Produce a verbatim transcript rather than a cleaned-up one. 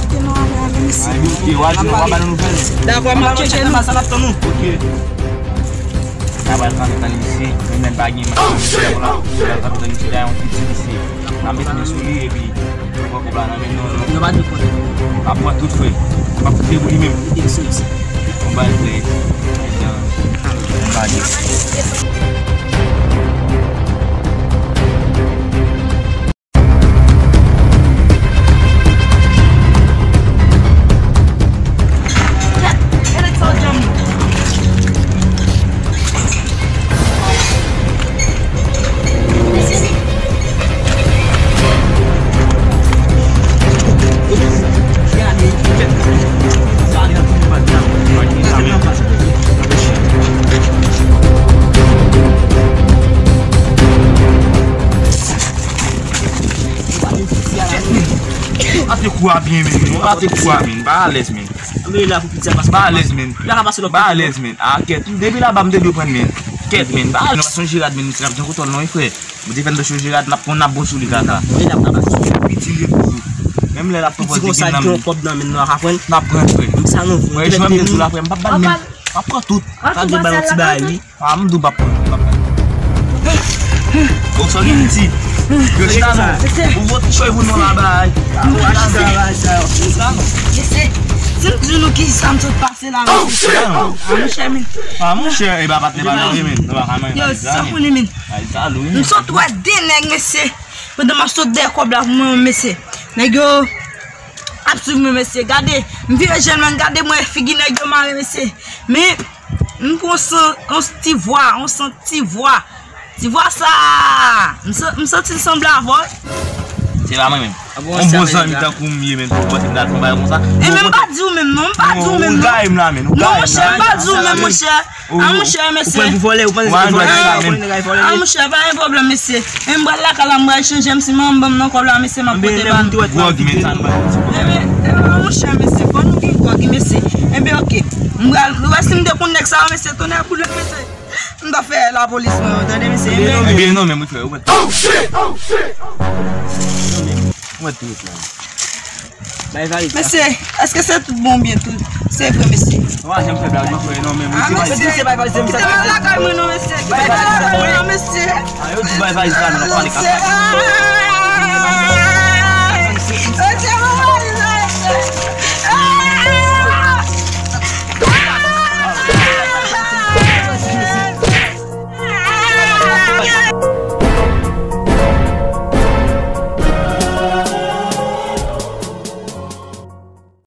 Kite nou ale avè misye. Ay, ok, w a di nou, w a ba nou nouvèl. Dakò, m ap tcheke nou. Sa n ap tann nou. Ok. N a pral kanpe nan misye, nou menm pa gen manch. N a pral kanpe nan misye, la yon ti ti misye. N a mete men sou li, epi nou pran kòb la nan men nou. Nou pa dwe pran. N ap pran tout, frè. N ap fout debout li menm. Li te sou misye. Yon bal frè. Yon bal. Ate kou a byen, men. Ate kou a, men. Ba alèz, men. Anbe la pou piti a pase. Ba alèz, men. La ka pase lòt kote. Ba alèz, men. A, kèt. Depi laba, m te dwe pran, men. Kèt, men. Ba alèz. Non, pa sonje rad, men. Misye ap jan kontan non, wi, frè. M te fè n te sonje rad, n ap pran, n ap bon sou li, kaka. Anbe la pou pase. Piti li toujou. Menm lè l ap pran pòz li gen nan men. Piti konsa, gen yon kòb nan men, nou a ka pran. N ap pran, frè. Menm sa, non, frè. Mwen jwenn men sou la, frè. M p ap ba l, men. M ap pran tout. Sa gen ba yon ti bagay, wi. A, m di w p ap pran, p ap pran. Bon, sò gen ti. Yo chita non. Ou vòt choy pou nou la bay. Ou a chita bay sa yo. Chita non. Mesye, si m di nou ki sa m sot pase la, mesye. A, monchè, men. A, monchè, e ba patnè pa nan men. Nou pa ka manyen. Yo, sa pou li, men. M sot wè de nèg, mesye. Pandan m ap sot dèyè kòb la pou mwen, mesye. Nèg yo ap swiv mwen, mesye. Gade, m vire je m, gade mwen, figi nèg yo mare, mesye. Men, m pran yon san, yon ti vwa, yon san ti vwa. Ti vwa sa, m san-, m santi l sanble avè w. Se pa mwen menm. Yon bon zanmi tankou m ye, men pou pote m ta fè yon bagay konsa. E men m pa di w menm, non, m pa di w menm, non. Ou gaye m la, men. Ou gaye m la. Non, monchè, m pa di w menm, monchè. A, monchè, mesye. Ou pran pou vòlè, ou panse se vòlè sa, men. A, monchè, pa gen pwoblèm, mesye. E m pral lakay la, m pral chanje, m si manman m ban m nan kòb la, mesye, m ap pote ba nou. Gwòg, men sa nou pa gen ti gwòg. Enben, enben, monchè, mesye, fò nou gen gwòg, mesye. Enben, oke. M pral, ou wè si m te konn nèg sa yo, mesye, tonnè boule, mesye. M ta fè lapolis mwen, tande, mesye. Enben, non, men, mwen fè, ou wè. Ou wè tout la. Bay valiz la. Mesye, èske se tout bon oubyen tout? Se vre, mesye. Mwen pa janm fè blag, mwen fè non, men mwen se valiz. Mesye, kite m al lakay mwen non, mesye. Kite m al lakay mwen non, mesye. A, yo di bay valiz la, nou pale kaka.